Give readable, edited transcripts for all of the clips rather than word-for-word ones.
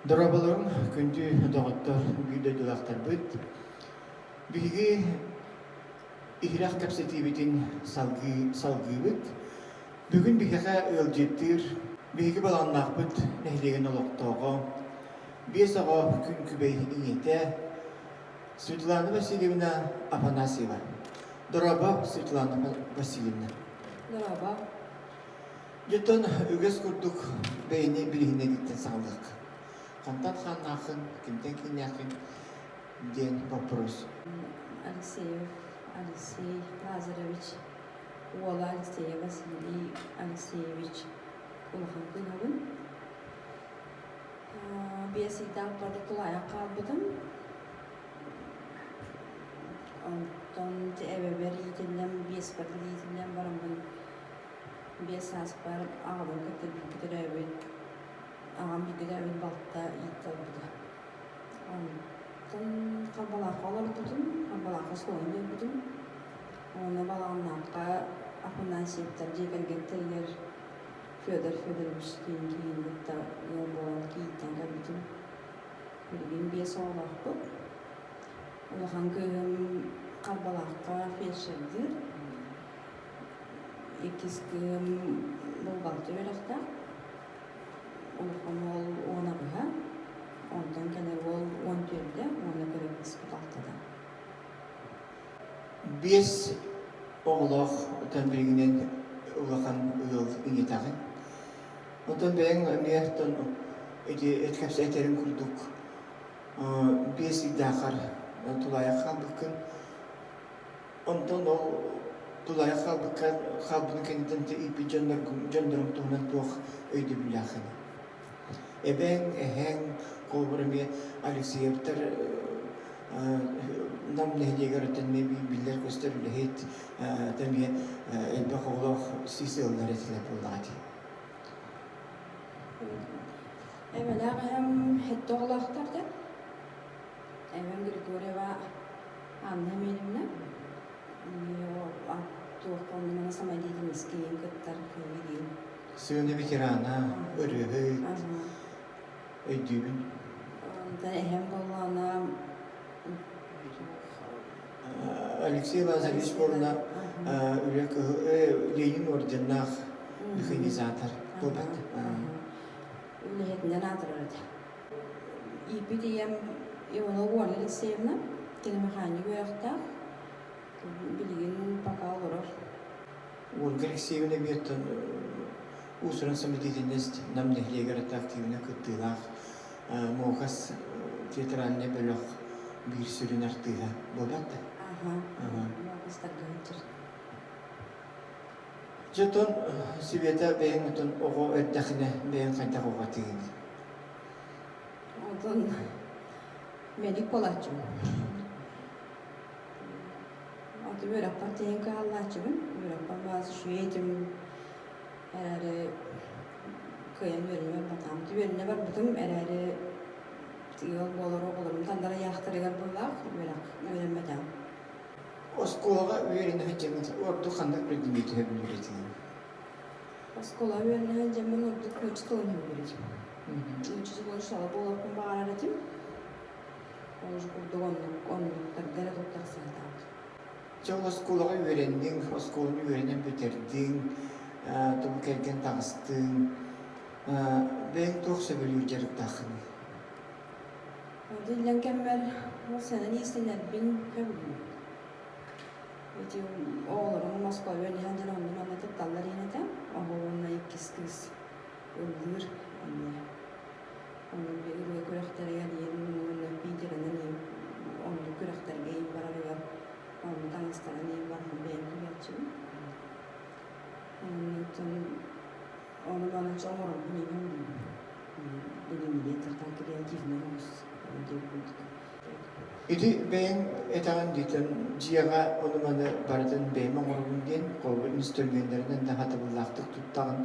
Дорооболоруҥ, күндү доҕоттор, биир дойдулаахтарбыт. Биһиги иһирэх кэпсэтиибитин салгыы салгыыбыт. Бүгүн биһиэхэ ыалдьыттыыр биһиги балаҕаннаахпыт нэһилиэгин олохтооҕо, биэс оҕо күн күбэй ийэтэ Светлана Васильевна Афанасьева. Дорообо, Светлана Васильевна. Дорообо. Дьонтон үгэс курдук бэйэни билиһиннэрииттэн саҕалыахха. Хантан хааннааххын, кимтэн кииннээххин диэн боппуруос. Алексеев Алексей Лазаревич уола Алексеев Василий Алексеевич улахан кыыһабын. Биэс ыйдаах барда тулаайах хаалбытым. Онтон эбэбэр иитиллэн, биэспэр иитиллэн бараммын Биэс сааспар аҕабын кытта бииргэ төрөөбүт, аҕам бииргэ төрөөбүт балта ииттэ ылбыта. Онтон Харбалаахха олорбутум, Харбалаахха оскуоланы биэрбитим. Уонна Балаҕаннаахха Афанасьевтар дьиэ кэргэттэригэр Федор Федорович диэн киһини кытта ыал буолан кийииттэн кэлбитим. Билигин биэс оҕолоохпут. Улахан кыыһым Харбалаахха фельдшердыыр. Иккис кыыһым бухгалтер үөрэхтээх, улахан уол 18-а, онтон кэлэр уол 14-дэ уонна кыра кыыспыт алтата. Биэс оҕолоох оттон билигинэн улахан ыал ийэтэҕин. Оттон бэйэҥ эмиэ оттон ити кэпсээтэриҥ курдук биэс ыйдаахар тулаайах хаалбыккын. Онтон ол тулаайах хаалбыкка хаалбытын кэнниттэн ииппит дьоннорум туһунан туох өйдөбүллээххиний? Эбэҥ, эһэҥ, холобур эмиэ Алексеевтар Нам нэһилиэгэр оттон эмиэ биллэр-көстөр үлэһит, эмиэ элбэх оҕолоох сис ыаллар этилэр буоллаҕа дии. Эбэлээх эһэм сэттэ оҕолоохтор да. Эбэм Григорьева Анна Емельевна туох самодеятельность кыттар кыайыы Сыана ветерана, ырыаһыт, өйдүүбүн. Онтон эһэм буоллаҕына Алексей Лазаревич буолла үлэ Ленин орденнаах механизатор буолбат. Үлэһитинэн аатырар этэ. Ииппит ийэм Иванова Ольга Алексеевна, киномеханик үөрэхтээх, билигин пока олорор. Ольга Алексеевна биэртэн уус-уран самодеятельность Нам нэһилиэгэр активно кыттыылаах Муокас театральнай бөлөх биир сүрүн артыыһа буолбат да? Аха, Муокастарга сылдьар. Дьэ оттон Света бэйэҥ оттон оҕо эрдэхинэ бэйэҥ хайдах оҕо этигиний? Онтон медик буолааччыбын. Онтон үөрэхпэр тиийэн кыһаллааччыбын. Үөрэхпэр баас үчүгэй этим эрээри кыайан үөрэнэ барбатаҕым. Үөрэнэ барбытым эрээри ыал буолар оҕолорум тандара ыйаахтарыгар быһыылаах үөрэх үөрэммэтэҕим. Оскуолаҕа үөрэнэ сылдьаҥҥын ордук ханнык предмети сөбүлүүр этигин? Оскуолаҕа үөрэнэ сылдьаммын ордук нуучча тылын сөбүлүүр этим. Нуучча тылын учуутала буолуохпун баҕарар этим. Ол курдук оннук оннуктарга эрэ туттарсыахтаахпыт. Дьэ ол оскуолаҕа үөрэнниҥ, оскуоланы үөрэнэн бүтэрдиҥ, тугу кэргэн таҕыстыҥ. Бэйэҥ туох сөбүлүүр дьарыктааххыный? Иллэҥ кэммэр ол сэнэн иистэнэрбин сөбүлүүбүн. Ити оҕолорум Москваҕа үөрэнэн дьон онно-манна тутталлар иһин этэ. Оҕо уонна иккис кыыс ыллыыр эмиэ. Онно ырыа күрэхтэригэр ийэм уонна Питерынан ийэм оннук күрэхтэргэ ийэм барарыгар онно таҥастарын ийэм барытын бэйэм түгээччибин. Онон ону маны оҥорорбун ийэм диибин. Ити бэйэҥ этэҕин диитэн дьиэҕэ ону-маны барытын бэйэм оҥоробун диэн холобур инструментарынан да хатабыллаахтык туттаҕын.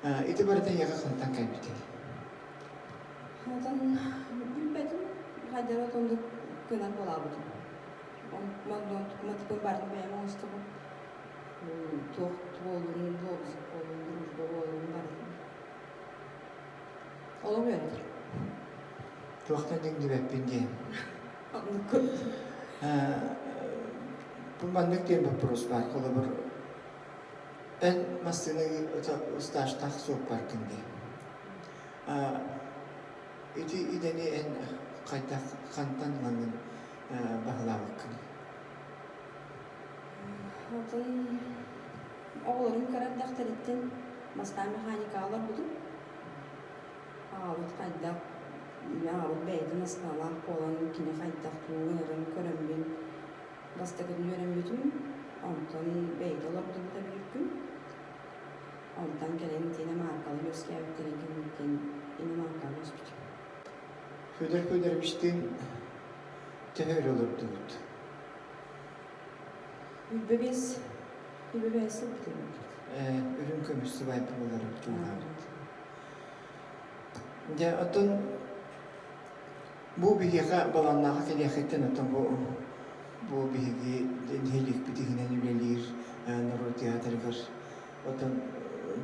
Ити барыта эйиэхэ хантан кэлбитэй? Онтон билбэтим, хайдах эрэ оннук гынан буолаабытым. Матыппын барытын бэйэм оҥостобун. Туох буоллун, лобзик буоллун, дружба буоллун барытын. Олох үөрэтэр. Туохтан иҥнибэппин диэн. Оннук. Бу маннык диэн боппуруос баар. Холобур, эн массыына стажтаах суоппаргын дии. Ити идэни эн хайдах хантан ылаҥҥын баһылаабыккын? Отон оҕолорум кыра эрдэхтэриттэн бастаан механикаҕа олорбутум. Аҕабыт хайдах, аҕабыт бэйэтин астыналаах буолан кини хайдах тугу гынарын көрөммүн бастакытын үөрэммитим. Онтон бэйэтэ олордубута биир күн. Онтон кэлин итиэнэ мааркалар үөскээбиттэрин кэнниттэн иномаркаҕа көспүтүм. Федор Федоровичтыын төһө өр олордубут? 25, 25 сыл бүтэрбиппит. Үрүҥ көмүс сыбаайба буоларын чугаһаабыт. Дьэ, оттон бу биһиэхэ баланнааҕа кэлиэхиттэн оттон бу бу биһиги нэһилиэкпит иһинэн үлэлиир норуот театрыгар оттон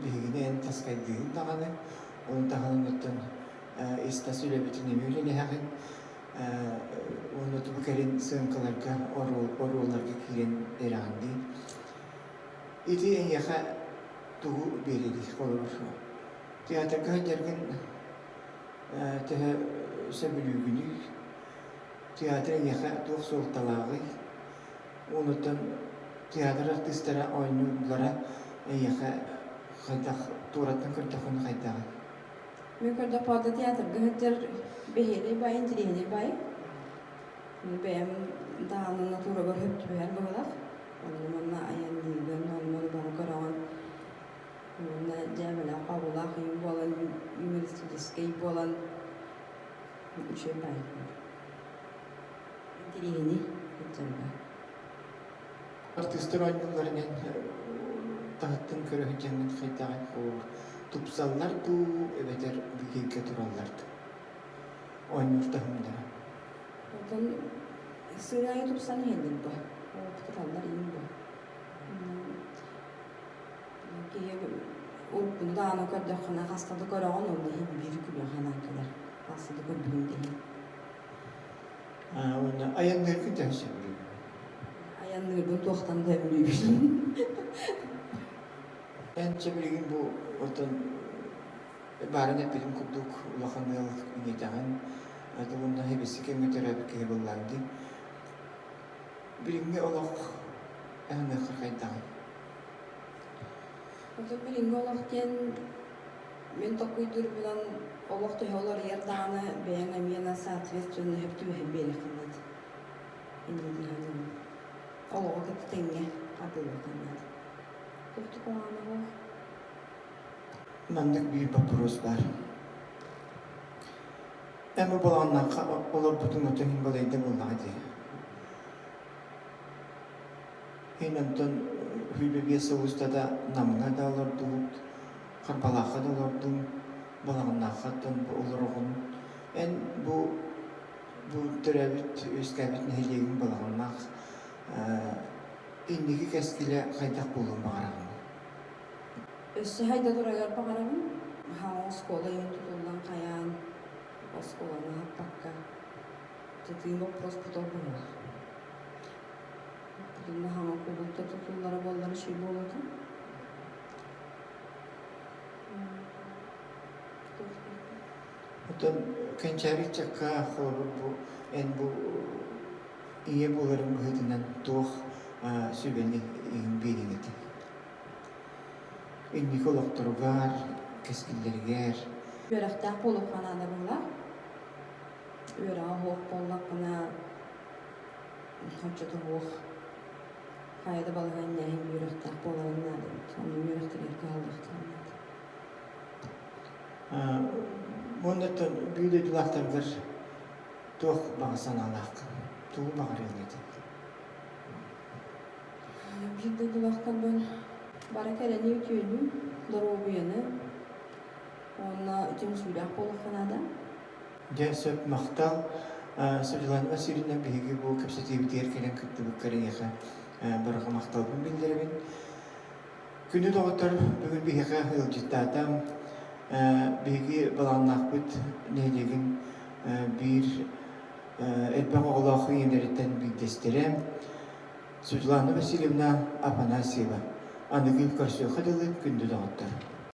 биһигини эн таскайдыыгын даҕаны, ону таһынан оттон ис-тас үлэбитин эмиэ үлэлэһэҕин уонна тубу кэлин сыаҥкаларга оруолларга киирэн эрэҕин дии. Ити эйиэхэ тугу биэрэрий холобур театрга сылдьаргын төһө сөбүлүүгүнүй? Театр эйиэхэ туох суолталааҕый? Онуттан театр артыыстара оонньууллара эйиэхэ хайдах туораттан көрдөххүнэ хайдаҕый? Мин көрдөхпө театрга сылдьар бэһиэлэй баай, интириэһинэй баай. Бэйэм даҕаны натурабар сөп түбэһэр быһыылаах. Онно манна айанныыгын, онно бары көрөҕүн. Уонна дьээбэлээх хообулаах ийэм буолан, юмористическай буолан үчүгэй баай. Интириэһинэй сылдьарга. Артыыстар оонньуулларынан таһыттан көрө сылдьаҥҥын хайдаҕый холобур тупсаллар дуу эбэтэр бүтэйгэ тураллар дуу оонньуур таһымнара? Оттон сыыр аайы тупсан иһэллэр бу. Туталлар иһин бу. Киһи уруккуну даҕаны көрдөххүнэ хаста да көрөҕүн, онно иһин биир күлүөх санаан кэлэр. Хаста да көрбүтүм да иһин. Уонна айанныыргын төһө сөбүлүүгүн? Айанныырбын туохтан да сөбүлүүбүн. Эн сөбүлүүгүн бу оттон баарын эппитим курдук улахан ыал ийэтэҕин, уонна хэбиси кэмҥэ төрөөбүт киһи буоллаҕыҥ дии. Билиҥҥи олох аһыныахха хайдаҕый? Оттон билиҥҥи олох диэн мин толкуйдуурбунан олох төһө уларыйар даҕаны бэйэҥ эмиэ на соответственно сөп түбэһэн биэриэххин наада. Инньэ дии саныыбын. Олоҕу кытта тэҥҥэ хардыылыаххын наада. Туох да куһаҕана суох. Маннык биир боппуруос баар. Эн бу балаҕаннаахха олорбутуҥ отон иһин балайда буоллаҕа дии. Иһин онтон 25 сыл устата Намҥа да олордубут, Харбалаахха да олордуҥ, Балаҕаннаахха оттон бу олороҕун. Эн бу бу төрөөбүт, үөскээбит нэһилиэгиҥ Балаҕаннаах инники кэскилэ хайдах буолуон баҕараҕын? Өссө хайда турарыгар баҕарабын. Хаҥа оскуола иһин тутуллан хайаан оскуоланы аһаппакка сытыы боппуруоспут ол быһыылаах. Итиннэ хаҥа кулууп да тутуллара буоллар үчүгэй буолуо этэ. Оттон кэнчээри ыччакка холобур бу эн бу ийэ буоларыҥ быһыытынан туох сүбэни биэриэҥ этэй? Инники олохторугар, кэскиллэригэр. Үөрэхтээх буолуохха наада быһыылаах. Үөрэҕэ суох буоллаххына, оччото суох хайа да балаһыанньа иһин үөрэхтээх буоларын наада эбит. Онно үөрэхтэригэр кыһаллыахтарын наада. Уонна биир дойдулаахтаргар туох баҕа санаалааххын, тугу баҕарыаҥ этэй? Биир дойдулаахтарбын бары кэрэни, үтүөнү, доруобуйаны. Түмсүүлээх буолуохха наада. Дьэ, сөп, махтал. Светлана Васильевна биһиги бу кэпсэтиибитигэр кэлэн кыттыбыккар эйиэхэ барҕа махталбын биллэрэбин. Күндү доҕоттор, бүгүн биһиэхэ ыалдьыттаата. Биһиги балаҕаннаахпыт нэһилиэгин биир элбэх оҕолоох ийэлэриттэн биирдэстэрэ Светлана Васильевна Афанасьева. Аныгы көрсүөххэ дылы күндү доҕоттор.